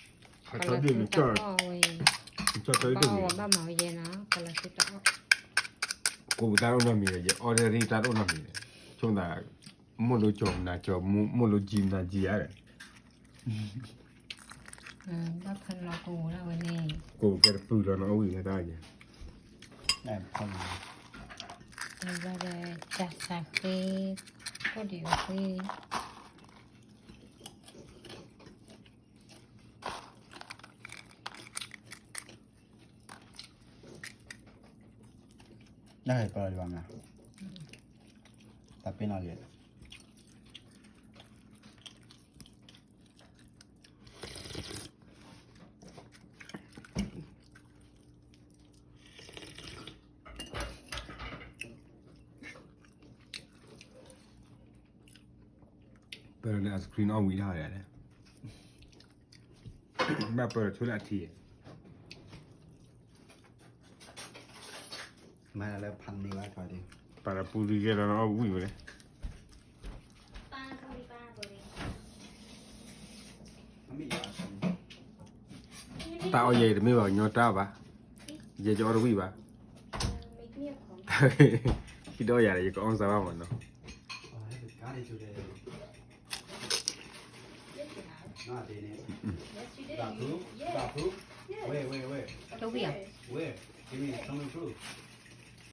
ကလီၤသုတၢ်အီၣ်ဝဲအံၤ, ဘၣ်အီၣ်ဝဲဘၣ်မၤဝဲယဲနီၤ, ကလီၤသုတၢ်အီၣ်, ကိးပတၢ်အိၣ်နီတမံၤဒီး ယအီၣ်တၢ်ရ့တၢ်တအိၣ်နီတမံၤဒီး, ဆိကမိၣ်သး, မိၢ်လိကၠီမနၤကၠီ, မိၢ်လိကၠံမနၤကၠံဧါဒီး, ဘၣ်ဖဲလီၤကဝီၤဒၣ်ဝဲန့ၣ်, ကိးကဲတပုၢ်လီၤနီၤ အီၣ်ဝံၣ်ဝဲတၢ်အီၣ်ယဲ, ဘၣ်ဒီး, ကၢ်စးဃ့, ကိၣ်ဒံးအဃ့ နၢ်ဟဲပၢၢ်လီၤဒံးဘၣ်မး, တၢ်ပ့ၤနီၣ်ဂ့ၤ, ပၢၢ်လီၤန့ၣ် ice cream အီၣ်ဝံၤဒၣ်လဲၣ်, ဘၣ်ပၢၢ်လီၤဆိလၢအထံ, မၤလၢဖးန့ၢ်ဘၣ်ခီဒံး, ပာ်လီၤပူၤဒံးကဲလီၤနီၤ အီၣ်ဝံၣ်ဝဲလဲၣ်, တၢ်အီၣ်ယဲအံၤတမ့ၢ်ဘၣ်ကညီတၢ်ဘၣ်, ယဲယအီၣ်တဝံၣ်ဘၣ်, ဟံးဒီးယၤဒီး ယကအီၣ်စၢ်ဘၣ်မးနီၤ, တဝံၣ်ဧါ,